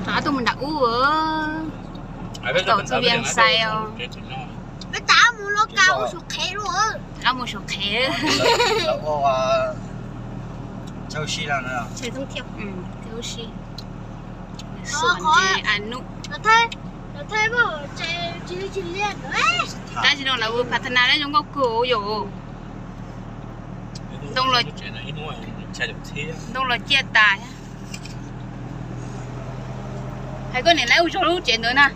Tuaj mus nram ub, tom txoj Vias Xais os. Peb tab mus loj kawg ua Suav qhev lawm. Tab mus Suav qhev. Tab mus Suav qhev. Tab sis no lawv ua phav tha nas zoo nkauj kawg yom. Ntoo los ciaj tas. Hais koj niam lawv ua zog lub tsev ntawd na.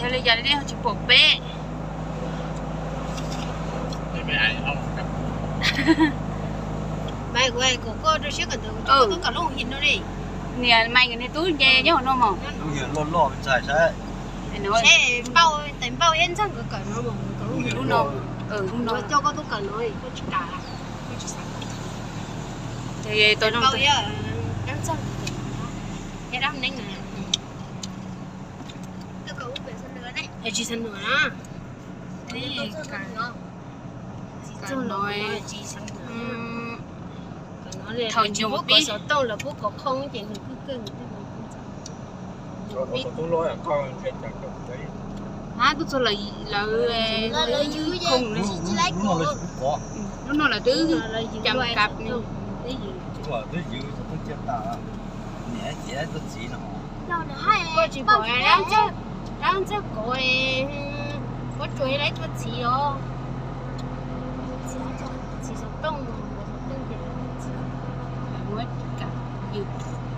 Yog li cas nej ho tsis pom peb? Niam Maiv nkawd niag tub nce nyob hauv no mog. Lub no, lub no. Thaum nyuam pib, tuaj txog lawv, lawv khoom, lub no lawv twb cam kab. Koj tsis pom dab ntxawg kov, dab ntxawg kov, koj tsuas yog lawv tua txiv os. Txiv xov tooj, xov tooj ces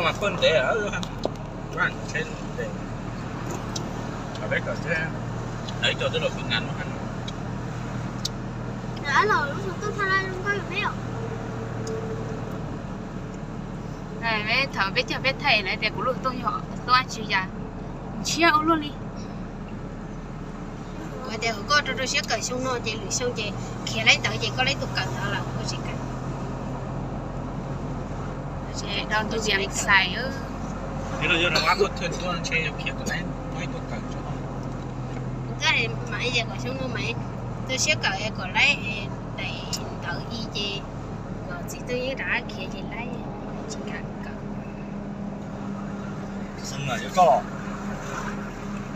muab kam yws. Thaum peb cog peb thaij lawv tias kuv lub tooj yog tooj dab tsi yam ntshiab ua luaj li. Kuv tias koj rau rau siab kawm xyoo no ces lwm xyoo ces khiav laib ntawd ces koj laib tus kawm ntawd lawm koj tsis kawm. Rau tus Vias Xais. Mas tus siab kawm kom laib daim ntawv i ces kom txiv tuaj yeej rov qab khiav ces laib, tsis kam kawm.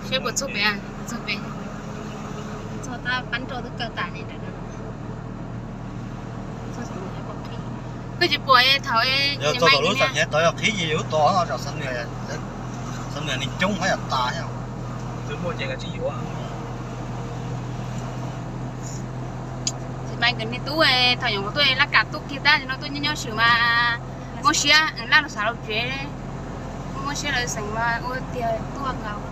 Seb puas txog pem, txog pem, txog tab pab nrog twb kawg tas li ntawd. Koj tsis pom thaum txog tom lub txoj hnyav tod yog qhib ces yus tos no, xav nws, xav nws nws coob hab yam tas. Twb muaj ces koj tsis yuav. Tsis mas nkawd niag tub thaum nyuam qhuav tuaj laj kam tuaj kiag tab sis no tuaj nyob nyob swm mas muab siab laj los xav los tsev, muab siab lawv xeem mas ua tiag tuaj nkaus.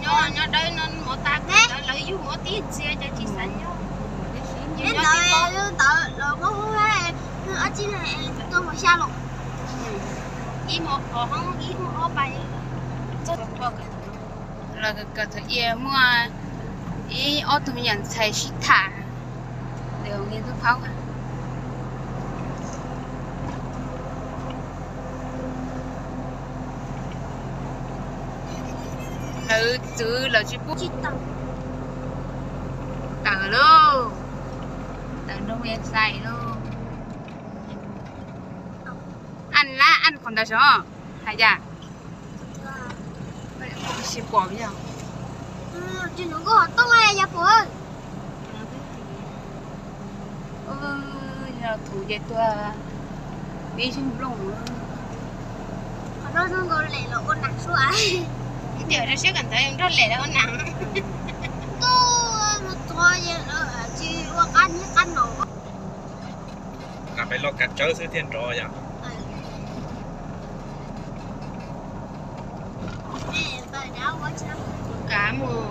Nyob nyob dawb no mov tas lawv yug mov tib ntxia cov tsis xav nyob. Nyob ntawd ntawd los muab ub, ab tsi tuaj mus xya los. Ib hmo ob hoob ib hoob ob pais. Los kawm thaum ub muaj ib ob tug me nyuam ntxhais sib tham, nws nws tub phaub. Lawv txwv lawv tsis pub. Tawm lauj, tawm nroog Vias Xais lauj. Aj lab, aj qhov ntawd sov, hais cas tsis pom yog. Tsis nus nkauj hov tooj yog pom. Yog thuv ces tuag ib zeeg nplooj. Qhov no zoo nkaus lem los ua nas sua. Tiam rau siab kawm ntawv nrog lem los ua nas. Tuaj mus txog tsis ua qab niab qab no. Nqa peb loj kav tsawb xwb thiaj nrov yom. Kav mus.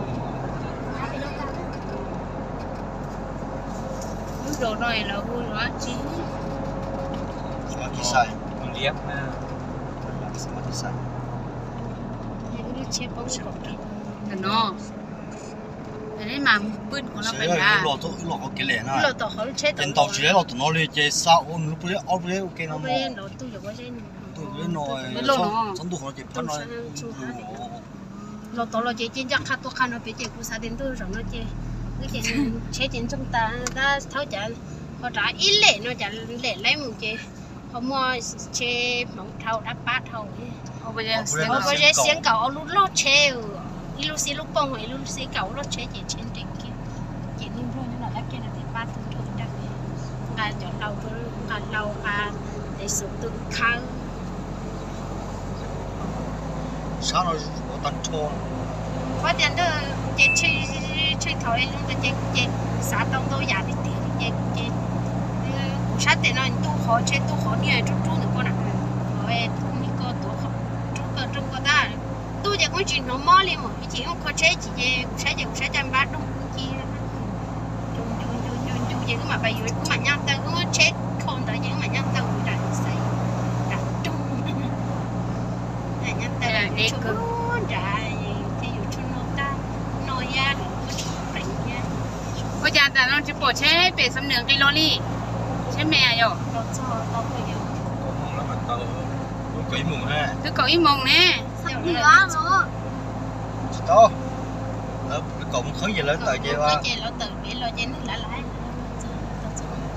Lub zos no lawv hu zos dab tsi? Liab na. Tam no, mas pw qhov no pem na. Los tom qhov kev lem na. Ces ntaus tsis los tom no li ces xa ua nws lub pub zeb ob pub zeb ua ke no. Tuaj no, txhob ntuj qhov no ces phab no. Los tod los ces ces ncaj qha tuaj qha no pem ces kuv xav tias ntuj zaum no ces wb ces tsheb ces ntxoog tas tab thaub cas ho rov ib lem no cas lem laib mus ces ho muaj tsheb hmoov dhau dab pab dhau. Pob zeb xiab nkaus ob lub loj tsheb, ib lub xiab lub pooj ib lub xiab nkaus loj tsheb ces tsheb nres kiag. Ces niag npluag nyob no dab kiag no thiaj pab tug nrog dag nqa cov hlau, nqa hlau nqa tes xus tu khawb. Sab no ua tag nrho. Pab tias ntawd ces tsheb thaum zoo ntawd ces ces xav tau ntau yam tiag tiag ces ces kuv sab tes no ntuj qhov tsheb ntuj qhov niag rub rub ntawm ko na, niag ko tuav rub ko rooj ko tab. Ntuj ces kuj tsis hnov mob li mas ib chim ua kho tsheb chim ces kuv saib ces kuv saib caj npab doog ci ncu ncu ncu ces wb mam pais yuav wb mam nyaj taw wb muab tsheb kho ntawd ces wb mam nyaj taw mus nram xaiv nram rooj. Nyaj taw nram thiaj yuav tshuaj noj tab, noj iab lawm tshuaj pleev thiab. Ua cas tam no tsis pom tsheb pem Xam Nwm nqis los li? Tsheb me yom. Twb kaum ib moos ne. Tsis tau. Lawv kaum moos kheeb ces lawv tawm ces lawv tawm pem los ces neeg lav lav.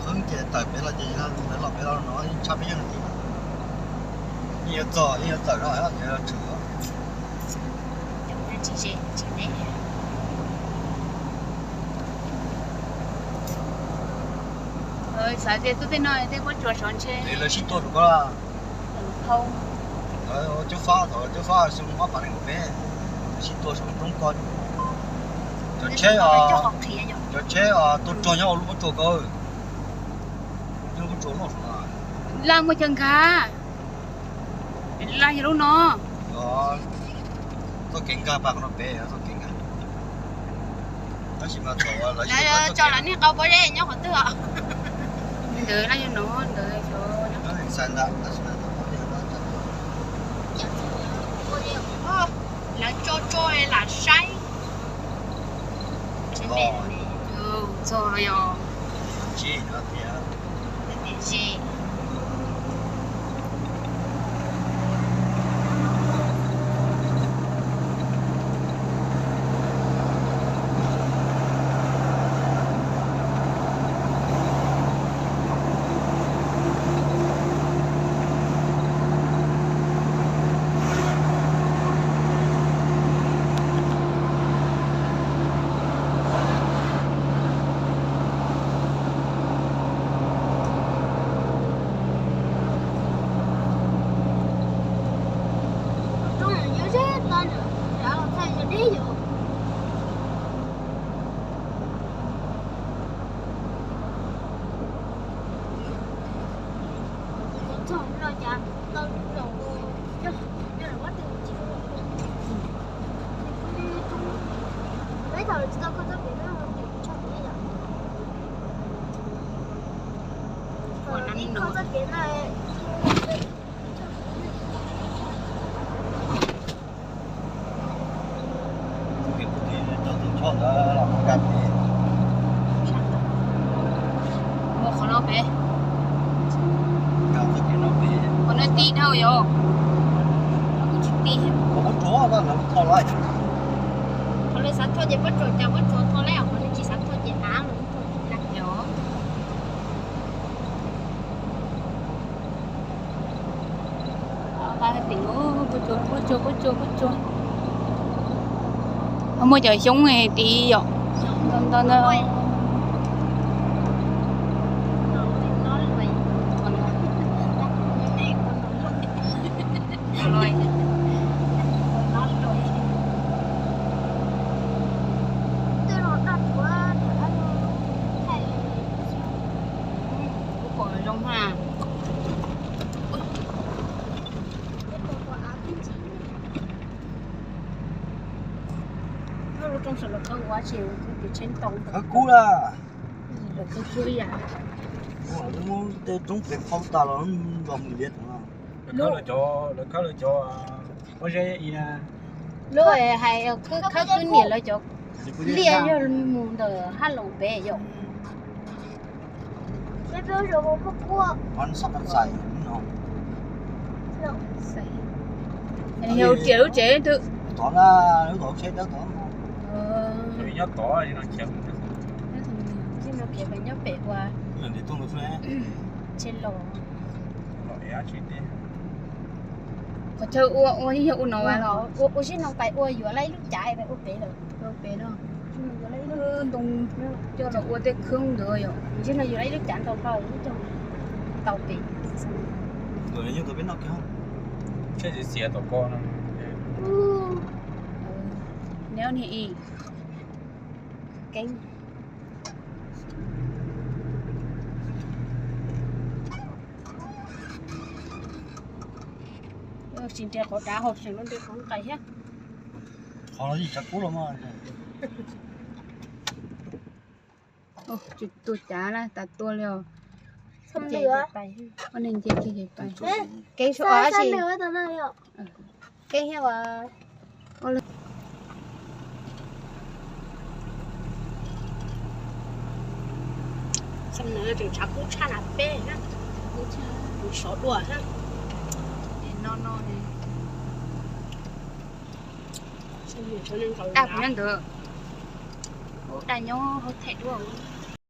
Kaum moos kheeb ces tawm pem los ces lawv los pem los no tshaj peb caug nas this. Yeej yuav txog yeej yuav tawm no tshwm. Xav tias twb tej no tej pob tsuas sov ntshe lawv sib tua rau ko. Lawv cov fab thaum cov fab xyoo ob phav nees nkaum peb, lawv sib tua saum roob ko. Cov tsheb, cov tsheb tua rog nyob hauv lub pob tsuas ko. Laj muaj cov nkag. Laj yog lub no. Txoj kev nkag pas qhov no pem txoj kev nkag. Tab sis mas thaum lawv tso lawv niag qau pob zeb nyob qhov twg os? Ntawd laj yog no ntawd. Lawv tso tso lam saib. Txog yog. Mus qhov no pem. Qhov no tib dhau yom. Kuv tsis tib. Qhov lawv xav thauj ces pob tsuas cas pob tsuas thauj lawm, qhov lawv tsis xav thauj ces av los thauj. Pob tsuas, pob tsuas, pob tsuas, pob tsuas. Muaj cov xyoob tid yom. Ntau ntau ntau. Kuv pom zoo ha. Lub roob saum lawv khawb ua tsheb ntoo. Khawb kub la. Lawv khawb kub ib yam. Lub tej roob pem qhau tas los los mus liav tod. Lawv khawb lawv cov, lawv khawb lawv cov pob zeb i na. Lub hais khawb khwb niam lawv cov liaj yog mus ntawm hab loos pem yom. Yog riam lub tsev twb Tod na, lub kaum tsheb dawb tod. Nyob tod no khiav. Nyob pem ua. Nyob pem ua. Tsheb los. Qhov chaw ua ua yog ua no los ua zib no pais ua yuav lawm ib lub cav pais ua pem lawm. Ua pem no. Ntoo coj los ua tej khoob ntawd yom. Zib no yuav lawm ib lub cav ntau hlau coj tau pem. Tsheb xiav tom ko no. Neb ni i keeb. Tsis nres qhov dav hauv, tseem los nres qhov nqaim thiab. Qhov no yim tsav kub los mas. Tsis tua cav na, tas tua li os. Ua neeg nce kiag ces pais. Keeb suab os, keeb thiab. Tseem tshav kub tshaj na peb na. Sov dua na. No no. Daj kuv nyob ntawd. Daj nyob hauv them dua.